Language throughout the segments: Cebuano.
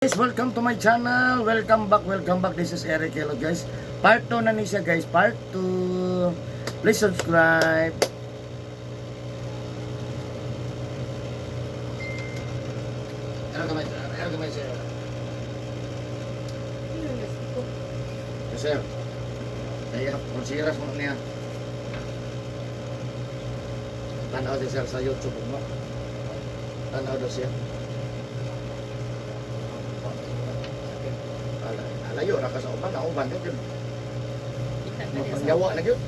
Guys, welcome to my channel. Welcome back, welcome back. This is Eric. Hello guys. Part 2 na ni siya guys. Part 2. Please subscribe. Hello kamay, sir. Hello kamay, sir. Yes, sir. Kaya, konsiras mo niya. Tanaw si sir sa YouTube mo. Tanaw daw siya. Ala, alayo ra ka sa uban, nauban ka gyud. Mapangyawa na gyud.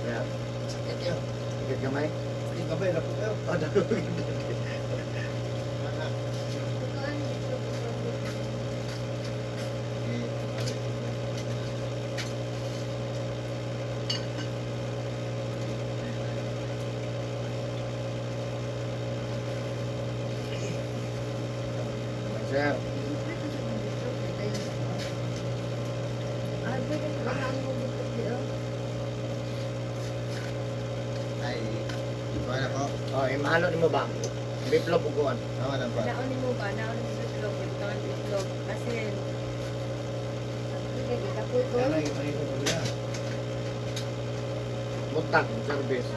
Yeah. Sakit yun. Sakit gamay. Sakit kamay, rapot yun. Oh, dako gyud. Gamay, sir. Ay, ikuha na ko. Oh, imahalo nimo ba? Biplop uguan. Tama lang ba? Naon mo ba? Naon mo itlog? Ikaw ang itlog. Asin. Kaya lang, ipakita ko niya. Mutag service.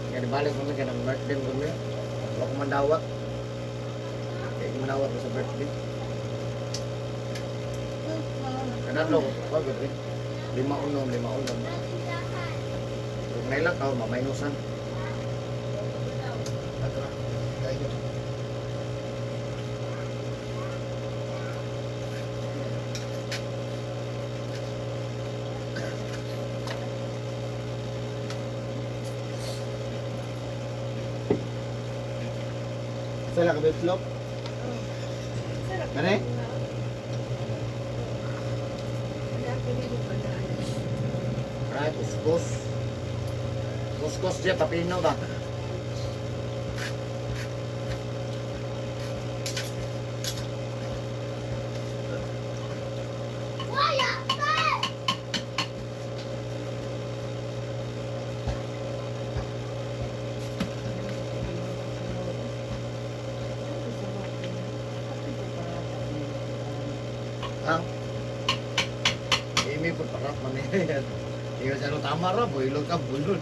Nga di balik mo kay nang birthday mo niya. Wa ko mandawat. Kay mandawat ko sa birthday. Kanadlo ko gud rin. Lima unom, lima unom. Kung nailak ka, mamainusan. Ato na. Kaya yun. Sa lang ka flop? Sarap. Mare? Right, kuskus. Kuskus siya, papino ba? Ang Imi po parap man yan. Iyo sa ano tama ra boy, ilog ka bulo.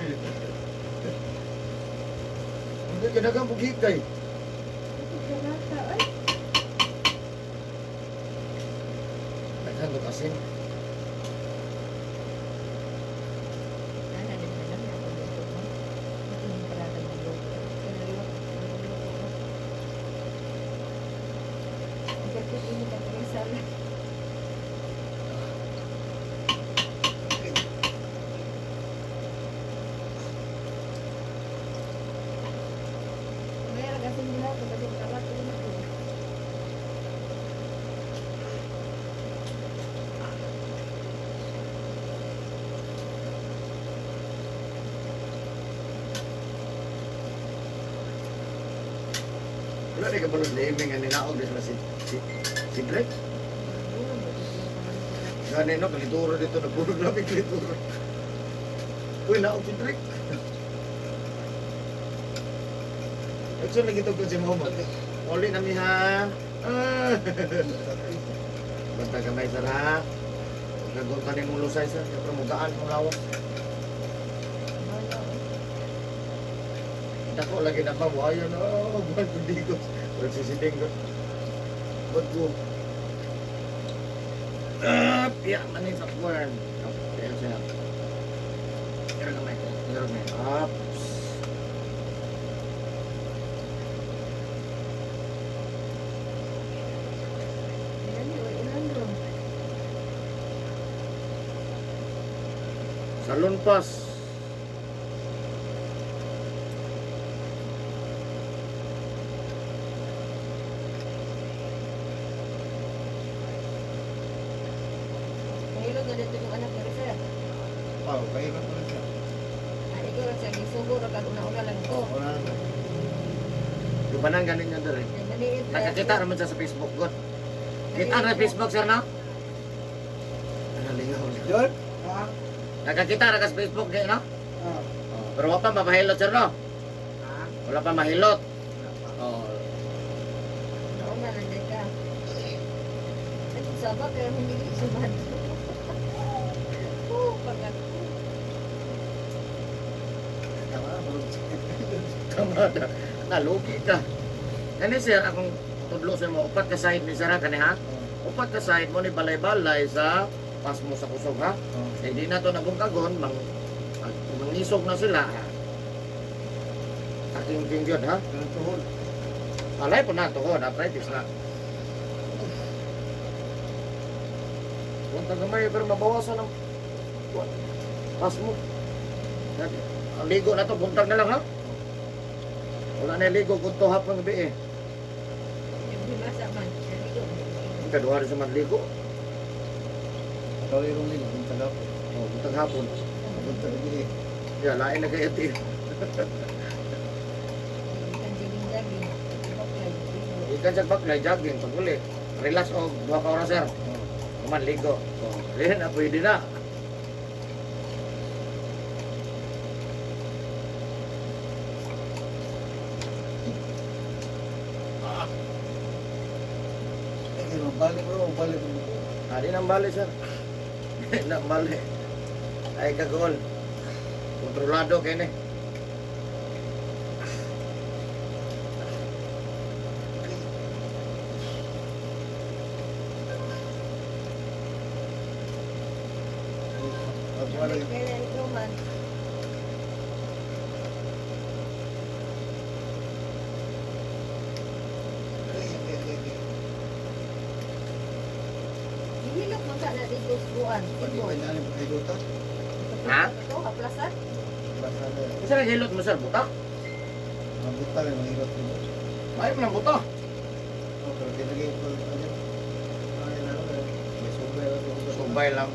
Hindi ka nagang bugikay. Daghan ko asin. Wala ni ka balod liming nga ninaog di sila si Drake. Gani no kalituro dito na puro grabe kalituro. Uy, naog si Drake. Actually, lagi to ko si Mama. Uli na mi ha. Ah. Banta gamay sara. Gagawin ka ni mong lusay sir. Siyempre, mugaan mong lawas. Dako lagi na pa, wayo na, oh, buwan ko digos. Pero sisiding ko. Buwan ko. Ah, piya man yung popcorn. Okay, siya. Pero gamay, pero gamay. Ups. Salon pass. Nahilog na dito yung anak ni Sir. Oh, kaya ko rin siya. Ah, ikaw lang siya, gisugo ra kag una-una lang ko. Wala na. Yung banang ganin niya dere. Ay, naniid na- Nakakita naman siya sa Facebook, God. Kita na Facebook, sir, no? Nalingaw na. John? Ha? Nakakita na ka sa Facebook, di, no? Oh. Oh, pero wala pa mapahilot, sir, no? Ha? Wala pa mahilot. Oh. Nauna na din ka. Ay, kung saba, pero hindi ko sumad. Oh, pagkat. Tama, marunong sakit. Tama na. Nalugi ka. Kani, sir, akong tudlo sa mo, upat ka side ni sir, ha, kani, ha? Upat ka side mo ni balay-balay sa pas mo sa kusog, ha? Oh. Eh, di na to nabungkagon, mangisog na sila, ha? Aking king yun, ha? Pero tuhod. Alay po na, tuhod, arthritis na. Punta gamay, pero mabawasan ang pas mo. Ang ligo na to, buntag na lang, ha? Wala na yung ligo, kung to hapon gabi, eh. Yung himasa man. Naligo. Kaduha rin sa manligo. Ikaw yung ligo, kung tagapon. Oh, buntag hapon. Punta gabi eh. Ya, lain na kayo, ti. Ikan siling daging. Baklay. Ligo. Ikan sa baklay, jogging, pag uli. Relax o, 2 ka oras, sir. Oh. Kuman, ligo. Oh, rin na, pwede na. Eh, kaya mabalik bro, mabalik bro. Ah, di nang bali, sir. Di nang bali. Ay, kagol. Kontrolado kayo ni. Ako wala Kaya na ikaw man. Gihilok man ka na dito sa buwan. Pag iba niya ang pagkaguta. Ha? Ito, haplasan. Basta na. Kasi naghilot mo, sir, buta. Mga buta may mga hirot dito. Ay, mo ng buta. Oh, pero kinagay ko ano? Ay, laro eh. May subay lang. Subay lang.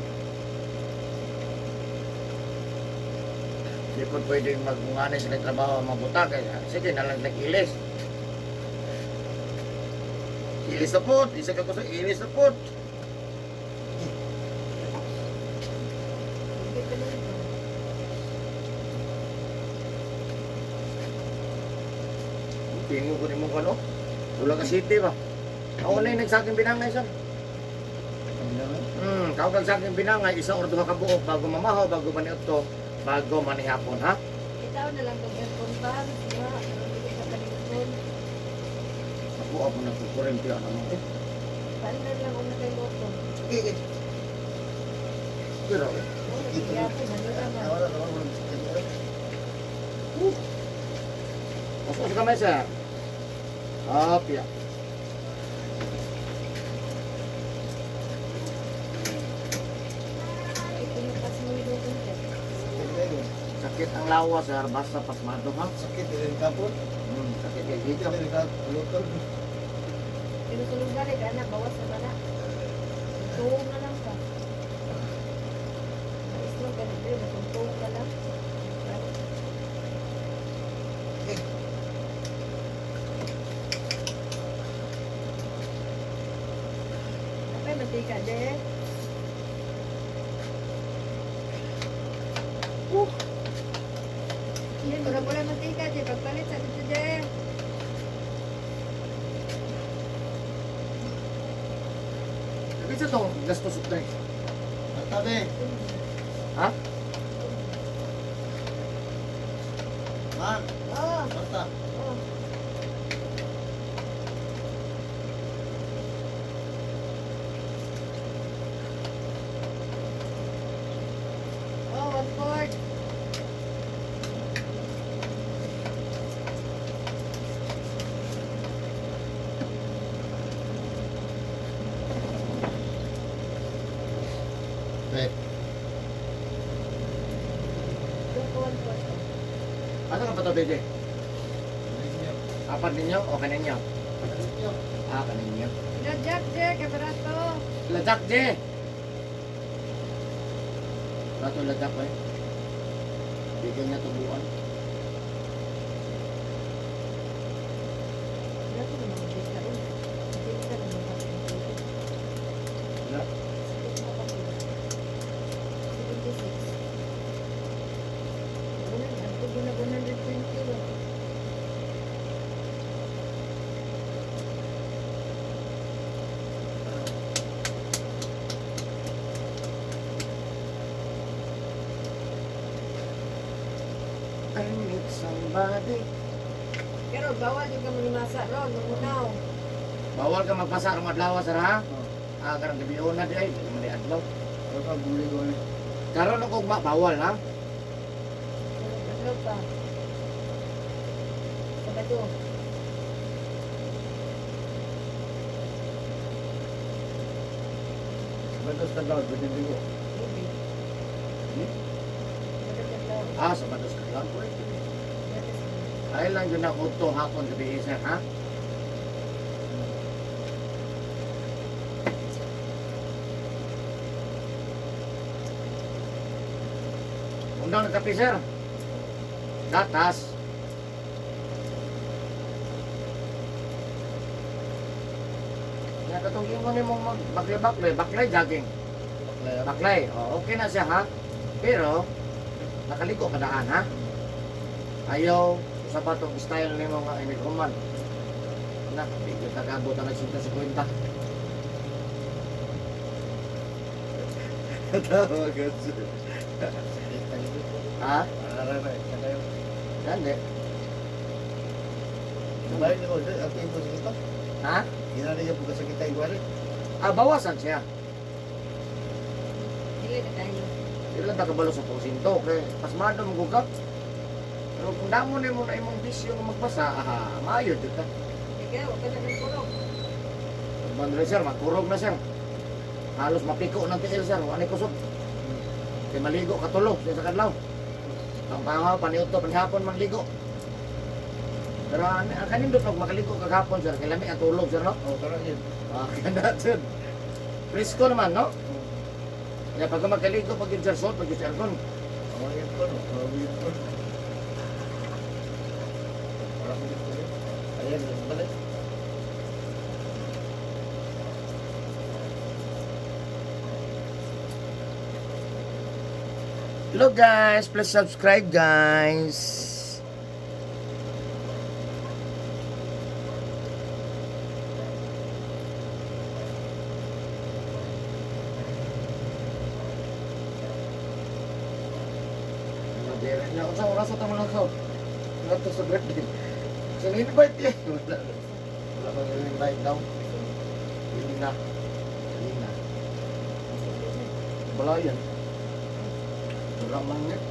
Hindi po pwedeng magunganay sila trabaho ang mga buta. Kaya, sige, nalang nag-ilis. Ilis na po. Isa ka ko sa ilis na po. Hindi pa na ito. Tingo ko ni mo kano. Wala ka city ba? Ako na yung nagsaking binangay, sir. Ang naman. Kawag sa aking binangay, isa or duha ka buok bago mamahaw, bago maniot to, bago manihapon, ha? Itaw na lang tong aircon ba? Diba? Hindi ka kalikon. Ako ako nagkukurente ano mo. Eh, Paano lang una kay Loto? Okay, okay. pero eh. Oh, nagyapon, manira man. Wala naman, walang sakit. Pasok sa kamay, sir. Apya. Ito yung pasmo yung sir. Sakit kayo. Sakit ang lawa, sir. Basta pasmado, ha? Sakit din kapon. Sakit kay Sakit hikap. din kapon. Lutol. Pero sulong gani ka na, bawas na ba na? Tuong na lang ka. Na-stroke ka na, pero matungtuong ka lang. Apay, mantika, de. Yan, mura wala mantika, de. Pagpalit sa dito, de. Kasi itong gastos of drinks. Matabi. Ha? Mark. Oh, Marta. oh. Oh, 1/4. Eh. Yung 1/4. Ano ka pa to, BJ? Ninyo. Apat ninyo o kaninyo? Ninyo. Ah, kaninyo. Ila Jack, Jack, kabarato. Lajak, J! Rato lajak, eh. Bigyan niya tubuan. Dato naman, di ka rin. Di ka naman, di ka rin. Somebody. Pero bawal yung ka manimasa ron, mangunaw. Bawal ka magpasa karong adlaw, sir, ha? Oh. Ah, karong gabi na di ay, dili man di adlaw. Wala ka buli ko eh. Karon og ugma bawal ha. Ano pa? Sabado. Batos ka daw, pwede ko. Hindi. Hmm? Sabado ka daw. Ah, Sabado sa kadlaw pwede. Ay lang yun ako to hapon gabi, sir, ha? Undang nagkape, sir. Gatas. Nga katong ingon nimo mag baklay-baklay, baklay jogging. Baklay. Baklay. Oh, okay na siya ha. Pero nakaligo ka daan ha. Ayaw sa patong style nimo nga inig human. Na, di ka kagabot ang 150. Tawa ka sir. Sakit na yun. Ha? Aray, sakayo. Gandi. Balik ko, sir. Ako yung sakit. Ha? Ginana niya po kasakit tayo, wala. Ah, bawasan siya. Dili na tayo. Di lang kabalo sa porsinto. Kay pasmado mo ka. Pero kung damo nimo na imong bisyo nga magbasa, ah, maayo jud ka. Ikaw, huwag ka na ng kurog. Bandre sir, magkurog na sir. Halos mapiko ng tiil sir, wala kusog. Kay maligo katulo sa kadlaw. Ang pangaw paniudto panihapon mangligo. Pero ang kanindot og makaligo kagapon sir, kay lami ang tulog sir no. Oh, karon yun. Ah, kana sir. Presko naman no. Kaya pag magkaligo pag yun sir, suot pag yun sa aircon. Oh, yun po, no? Oh, yun po. Wala ko dito, eh. Ayan, balik. Hello guys, please subscribe guys. Sa oras sa tamang lang Nato sa birthday. Sa invite eh. Wala. Wala bang invite daw? Hindi na. Hindi na. Wala yan. Wala man yan.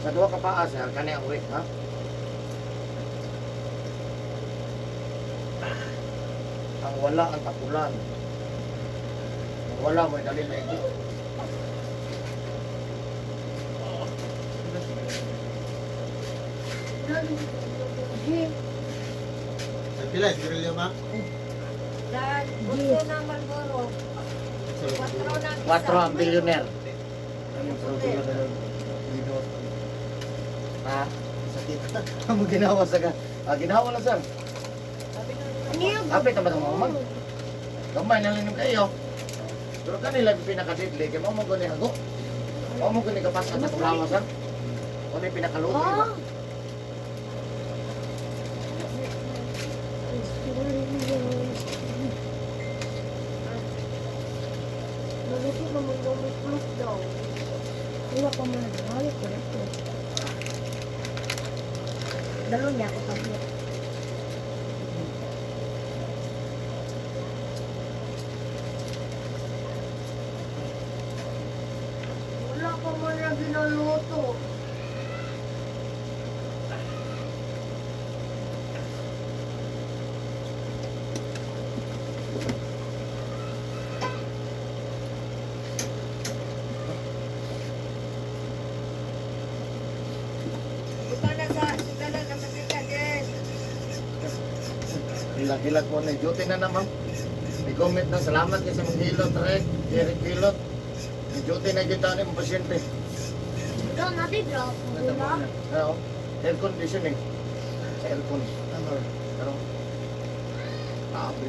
Sa duha ka paa, sir, kani ang week, ha? Ang wala ang tapulan. Ang wala mo dali na ito. Sa pila, siguro niyo, ma'am? Dahil, gusto na Marlboro. Kwatro na ang isa. Quatro ang billionaire. Ha? Sakit. Ang ginawa sa ka. Ah, ginawa lang, sir. Sabi na Kapit ang batang mamag. Gamay na lang kayo. Pero kanila yung pinakadidli, kaya mo mo gani hago. Mo mo gani kapasan sa kulawa, sir. Ano yung pinakaluto, diba? Maluto na mo daw may proof daw. Wala pa man naghalit ko ito. Dalo niya ako tablet. Wala pa man na ginaluto. Buta na sa sugala na mantika din. Hilak-hilak mo na. Duty na naman. May comment na salamat kay sa mga hilot, Rick. Eric Hilot. May duty na kita ni mga pasyente. Ikaw na bro. Wala. Oo. Air conditioning. Sa aircon. Ano? Pero, grabe.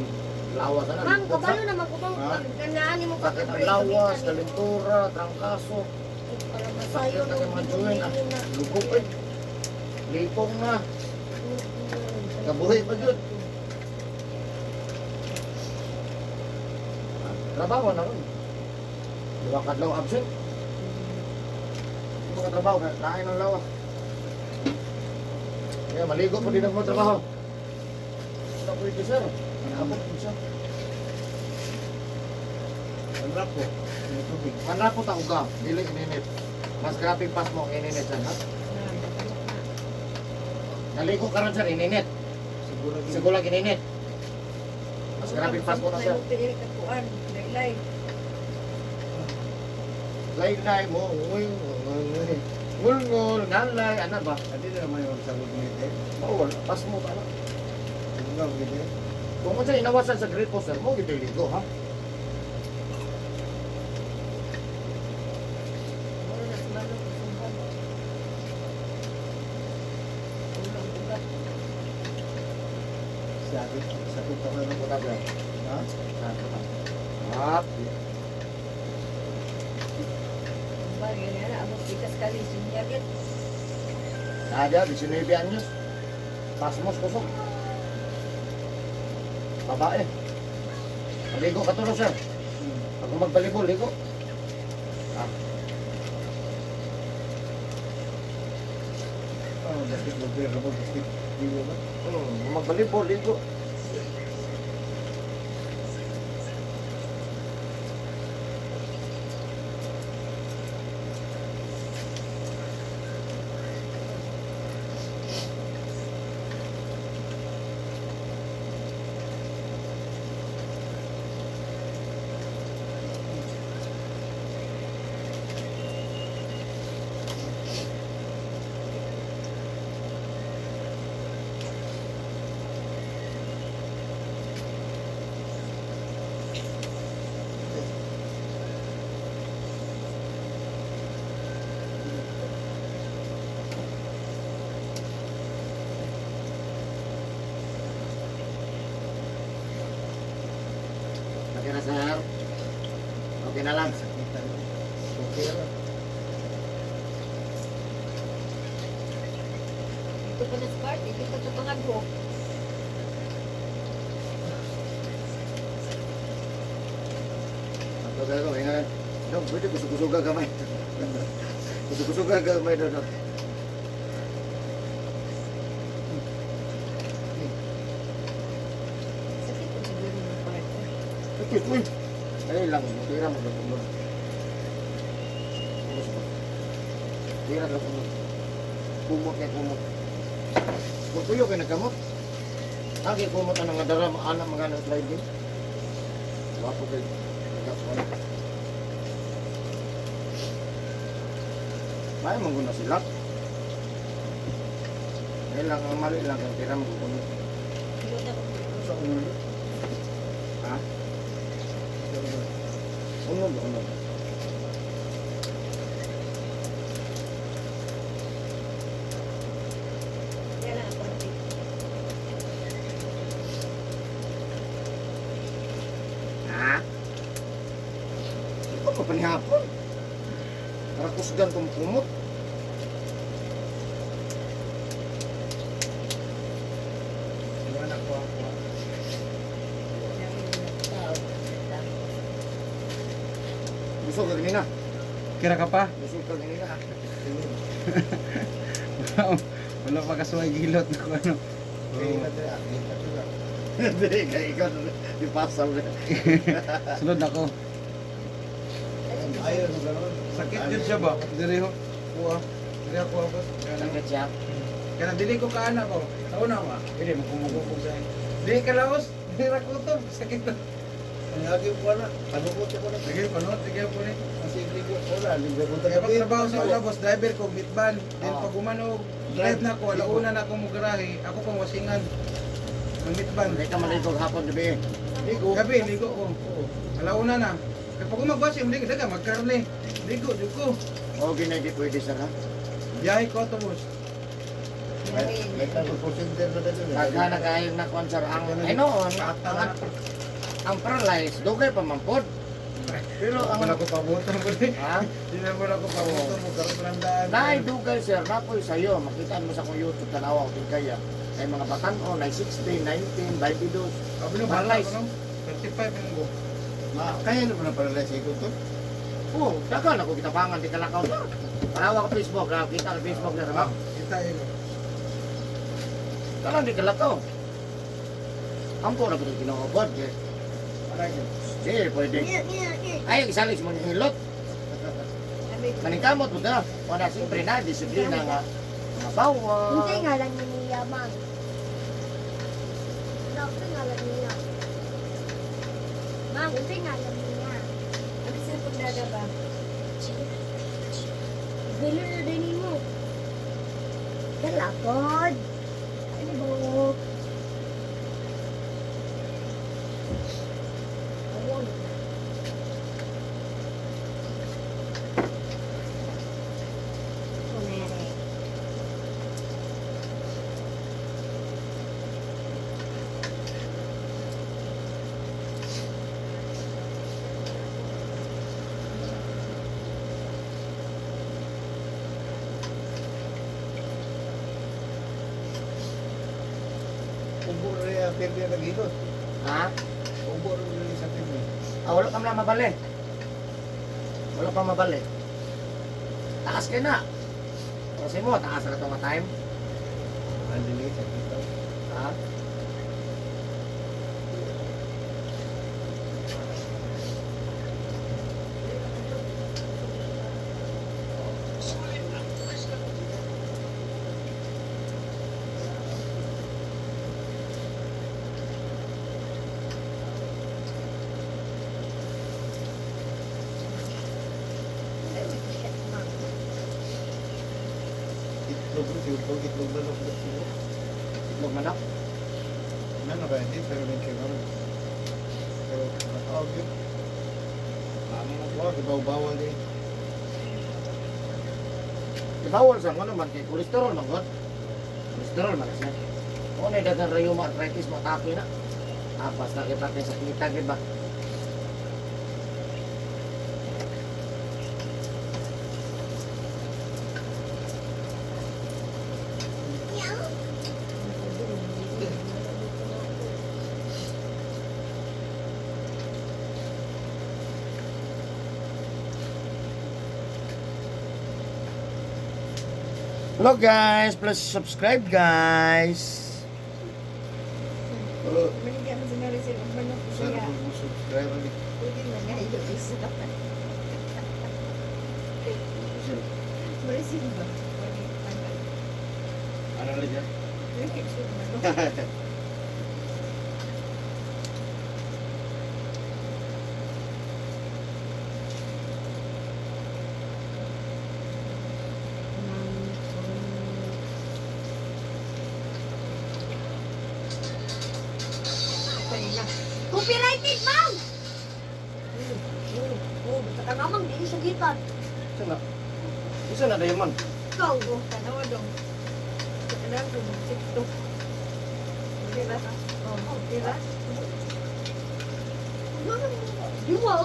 Lawas na. Ma'am, kabalo na magubang Ha? ganaan mo Sakit ang lawas, kalintura, trangkaso. Para masayo Sakit na ng mga joint. Ah, lugok eh. Lipong na. Kabuhi pa jud. Trabaho na ron. Duha ka adlaw absent. Hindi mo katrabaho, kain ng lawa. Kaya maligo pa din ako matrabaho. Wala pwede, sir. Abot po siya. Ang rako. May tubig. Manrapot ang uga, dili ininit. Mas grabe pas mo ang ininit, sir, ha? Naligo ka ron, sir, ininit. Siguro gid. Siguro lang ininit. Mas grabe pas mo na, sir. Kuan, laylay. Laylay mo, nguy, nguy, ngul, ngalay, ano ba? Adi na may magsagot nito. Oh, wala, pas mo, ano? Siguro gid. Kung unsa inawasan sa gripo, sir, mo gid ligo, ha? Muro na sumalok, sumban. Ulo ang ugat. Sakit, sakit ako ng Buta, sir. Ha? Up. Sumban, ganyan na. Abot tikas kali, sunyagit. Ada, 19 anyos. Pasmos kusog. Babae. Maligo ka to, no, sir. Pag magbalibol, ligo. Ah, Oh, basketball player ka ba? Basket. Ligo ba? Magbalibol, ligo. Okay na, sir. Okay na lang. Sakit ano. Okay lang. Ito pa na sa party, dito sa pangagho. Ato kayo, ingat. Dong, pwede kusog-kusoga gamay. Kusog-kusoga gamay daw, dong. Sakit po siguro ng party. Uy, uy. Ay lang, tira mo daw kumot. Kumot ba? Tira daw kumot. Kumot kay kumot. Kung tuyo kay nagkamot. Agi kumot ang nga dara anak mga nang sliding. Wapo kay nagkakuan. May mangguna sila. Ay lang, ang mali lang kang tira mo kumot. Hilot ako. Sa ulo. Ha? Sa ulo. Unog, unog. Yan lang ang party. Ha? Ikaw pa panihapon. Para kusgan kong kumot. Wala ko ako. Busog ka ganina. Kira ka pa? Busog ka ganina. Wala pa kasuway gilot na kung ano. Kaya na tayo. Kita ko lang. Hindi, ikaw ipasa mo. Sunod na ko. Ayaw mo gano'n. Sakit yun siya ba? Diri ho. Kuha. Diri ako ako. Sakit siya. Kaya dili ko kaana ko. Sa una ba? Dili mo kumugupog sa akin. Dili ka laos. Dili ra kutob. Sakit na. Ang lagi ko na. Panukot ko na. Sige, panood. Sige po ni. Ang sige ko. Wala. Libre ko Kaya pag trabaho sa una, boss, driver ko, bitban. Then Ah. pag umano, drive na ako, alauna na ako mo garahe, ako pang wasingan. Ang bitban. Hindi ka maligog hapon, gabi. Ligo. Gabi, ligo ko. Alauna na. Kaya pag umagwasim, ligo, daga, magkarne. Ligo, jud ko. O, ginay di pwede sir ha. Biyahe ko ito, boss. May tagpo-center na tayo. Pagka na kayo na kwan sir, ang, ay no, ang, ang paralyzed, dugay pa mampod. Pero ang, Wala ko pabuto mo ni. ha? Di na mo ako pabuto mo, karoon ng daan. Naay dugay sir, napoy sa'yo, makita mo sa kong YouTube, tanawa ko kaya. Kay mga batan oh, 960, 19, 22. Sabi nung bata Paralyzed. ko no? 35 yung go. Ma, kaya na ba na paralyze ikaw to? Oh, dagan ako gitabangan di kalakaw sir. Parawa ko Facebook, ah, kita ka Facebook na ba? Kita yun. Tanan di kalakaw. Ampo na gud Ginoo God. Eh. Aray yun. Di pwede. Yeah, yeah, yeah. Ay, isalig mo ni hilot. Maningkamot mo na. Wala siyempre na disiplina nga mga bawal. Hindi nga lang niya, ma'am. Dapat nga lang niya. Ma'am, hindi nga lang niya. Ano siya pagdada ba? Bilo na din mo. Dalapod. Ano ba? Awon. Kumere. Ubo na rin ang pirmi ang naghilot. Ha? Ubo na rin sa pirmi. Ah, wala pa man mabali. Wala pa mabali. Taas kayo na. Kasi mo, taas na itong time. Ang dili sa kita. Ha? Itlog rin, siguro itlog na lang siguro. Itlog manok. Ano ba hindi? Pero may kaya Pero matawag yun. Wala, bawal din. Ibawal sa ano man kay kolesterol man god. Kolesterol man kasi. O na dagan rayo mo arthritis mo atake na. Ah, basta kita kay sa kita gid ba. Hello guys, please subscribe guys. Pero, Manigyan mo si Maricel ang manok ko sana siya. mo subscribe ulit. Pwede na nga yung isa. Maricel ba? Pwede tanggal. Ano ulit yan? Pwede manok. Kanina. Copyrighted, ma'am! Oh, basta ka namang di sugitan. Isa na. Isa na dayon man. Ikaw. Oh, tanawa dong. Tanawa dong. TikTok. Di ba? Oh, di ba? Di mo.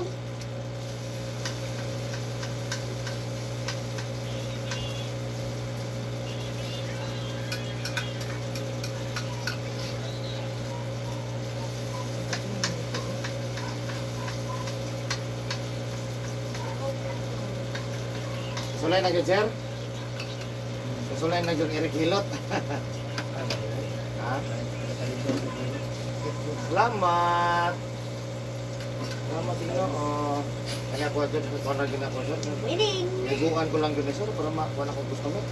Sulay na gyud sir. Sulay na gyud Eric Hilot. Ha? Salamat. Salamat Ginoo. Kanya ko jud ko na gina ko sir. Winning. Niguan ko lang gyud ni sir para makuha na akong customer.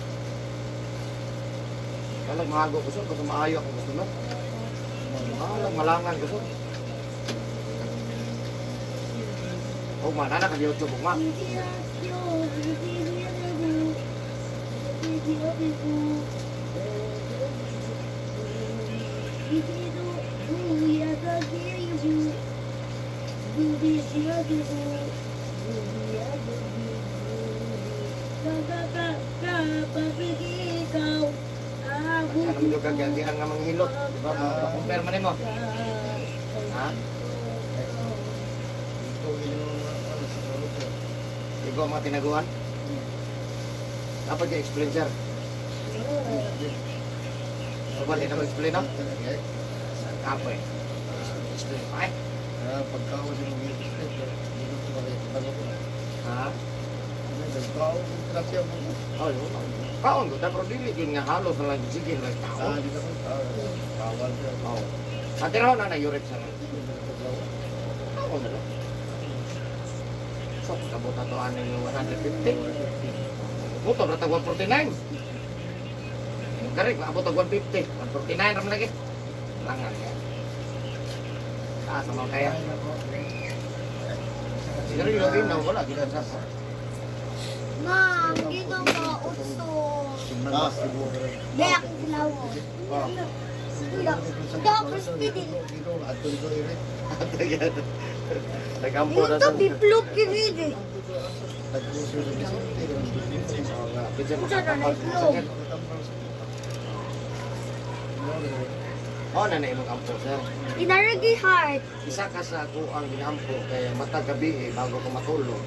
Kalag mahago ko sir kasi maayo akong customer. Malag malangan ko sir. Ugma na na ka YouTube ugma. Ano mo kag ang nga manghilot, di ba? Ma-compare man nimo. Ha? Ito yung ano sa ulo ko. Igo ang mga tinaguan. Dapat ka explain sir. So, di na mo-explain na? Kapoy. Explain pa eh. Ah, pagkaon sa mga dito ko kay balo ko. Ha? Nagkaon grasya mo. Oh, yun. Kaon ko, pero dili yun nga halos na lang sige lang Ah, kaon. dito ko. Bawal ka. Oo. Ate raw na na yurek sa lang. Kaon na lang. So, pagkabot na to ano yung 150. Buto, ratag 149. Garik, maabot og 150. 149 ram lagi. Langan ya. Taas naman kaya. Siguro yung login na wala, gina sa. Ma'am, dito ko, utso. Ah, Di, akong kilawon. Oh. Ito, crispy din. Dito, ato dito iri. Nagampo na Ito, sa... biplog kinidi. Nagpuso sa Vicente. Bisa Unsa na na itlog? Oh, na na imong ampo, sir. Inaragi heart. Isa ka sa ako ang ginampo kay mata gabi eh, bago ko matulog.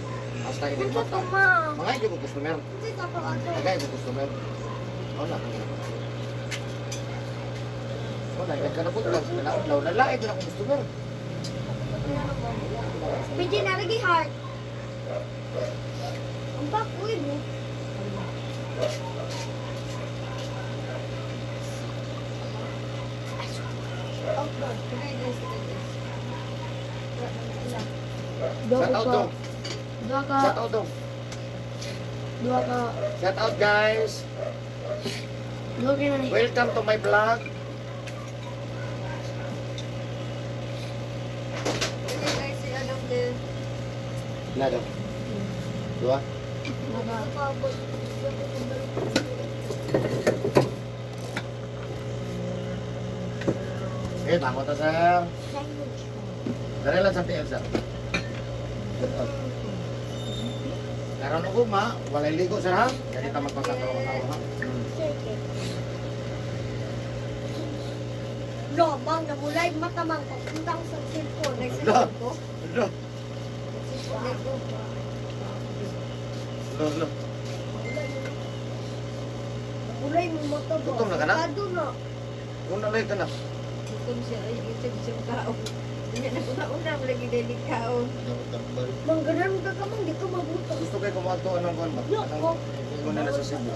Hasta ini Unsa mata. to, ma'am? Mga ko customer. Unsa ka pa ato? Mga ko customer. Oh, na. Wala, nagkanapot lang. Nalaodlaw. Lalaki din ako customer. Pwede naragi heart. Ang bakoy mo. Sige guys, sige guys. Shout out dong. Dua ka, Shout out dong. dua ka, Shout out guys. dua ka na ni. Welcome to my vlog. Sige guys, si Adam din. Na dong. Dua. Dua ka. Eh, bango ta sir. Dere lang sa TL sir. Shout out. Karon ako ma, walay ligo sir ha. Jadi ta magpakatawa tawa ha. No, bang namulay mata mang pagpuntang sa cellphone. Nagsisigod ko. Lo, Nagsisigod ko. lo, lo. Namulay mo mata ba? Gutom na ka na? Kado na. Una lang ka na. Gutom siya. Ay, gutom siya kaon. Hindi na una-una lagi dili kaon. Mang ganan ka ka mang di ka magutom. Gusto kay kumadto anong kuan ba? Yo, Anong ko. kuan na sa Cebu.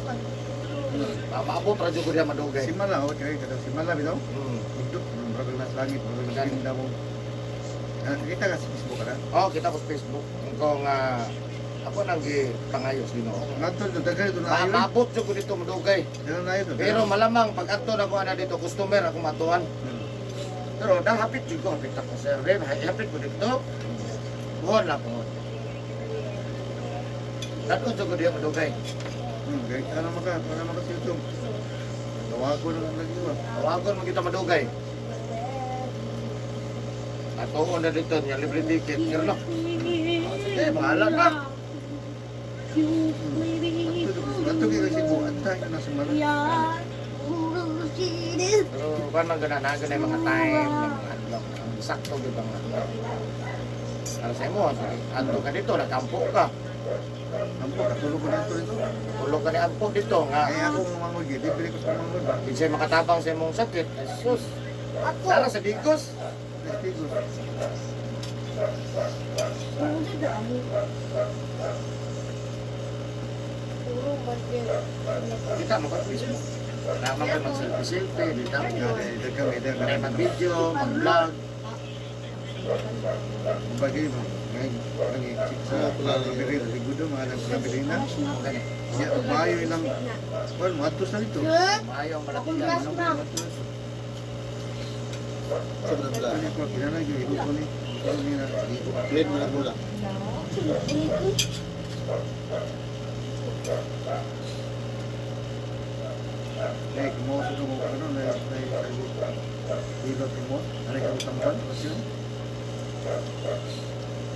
Maabot ra jud ko diha madugay. Simala, okay, kada simala bitaw. Dito, murag nas langit, murag ganda mo. Nakita ka sa Facebook ka na? Oh, kita ko sa Facebook. Kung ako nang gipangayos Ginoo. Ngadto dito, daghan dito na Ma ayo. maabot jud ko dito madugay. Daghan na ayo to. Pero malamang pag adto na ko ana dito customer ako matuan. Pero dah hapit jud ko hapit ako sir. Rin hapit ko dito. Buhon lang ko. Dadto jud ko diha madugay. Okay, ano maka sa YouTube? Tawagon na lang lagi ba? Tawagon mo kita madugay. Atuon na dito niya libre ticket. Pero no. Sige, bahala na. Ngadto kay Cebu, antay na simala. Pero kuan man gana na gana mga time, mga adlaw. Ang sakto gyud ang adlaw. Para sa imo, sige, adto ka dito, nakampo ka. Ampo katulog ko dito dito. Tulog ka ni ampo dito nga. Ay ako mga mangoy, libre ko sa mangoy ba? Di siya makatabang sa imong sakit. Ay, sus. Ako. Tara sa Digos. Testigos. Puro bagay. Kita mo ka Facebook. Naman ka mag-selfie-selfie, di ta. Daghan May daghan. mag-video, mag-vlog. Bagay mo. Ngayon, sa ligudo mga nang nabilina. Gani. Siya maayo ilang well, matos na dito. Maayo ang Akong malatigan. glass na. Sobrang bla. Ano ko kinala gyud ko ni. Ni na. Red mo na gula. Eh, mo sa mo ano na na dito mo. Ano ka tambal pasyon.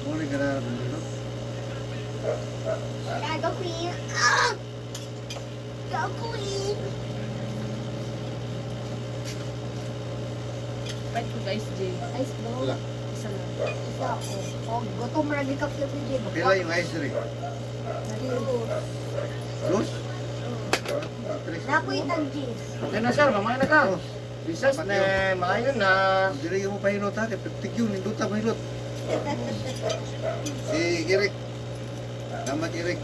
Mo ni gara dito. Gago queen. Ah! Gago queen. Pwede ko guys, Jay. Ice ball. Wala. Isa lang. Isa ako. Oh, gutom lagi ka sa video. Pila yung ice rin. Dos? Tres. Napoy tag-cheese. Okay na, sir, mamaya na ka. Jesus na, maayo na. Dili mo pahilot ha, kay tigyo ninduta mahilot. Si Eric. Salamat, Eric.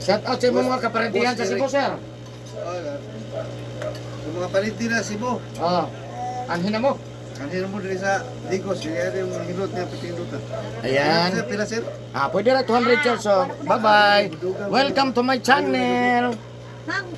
Shout out sa imong mga kaparentihan sa Cebu, sir. Oh, sa mga paninti na Cebu. Oh. Anhin na mo. Kanina mo diri sa Digos, kaya yung hilot niya pati hinduta. Ayan. Sir, pila, sir? Ah, pwede na 200, sir. So, bye-bye. Welcome to my channel. Ma'am,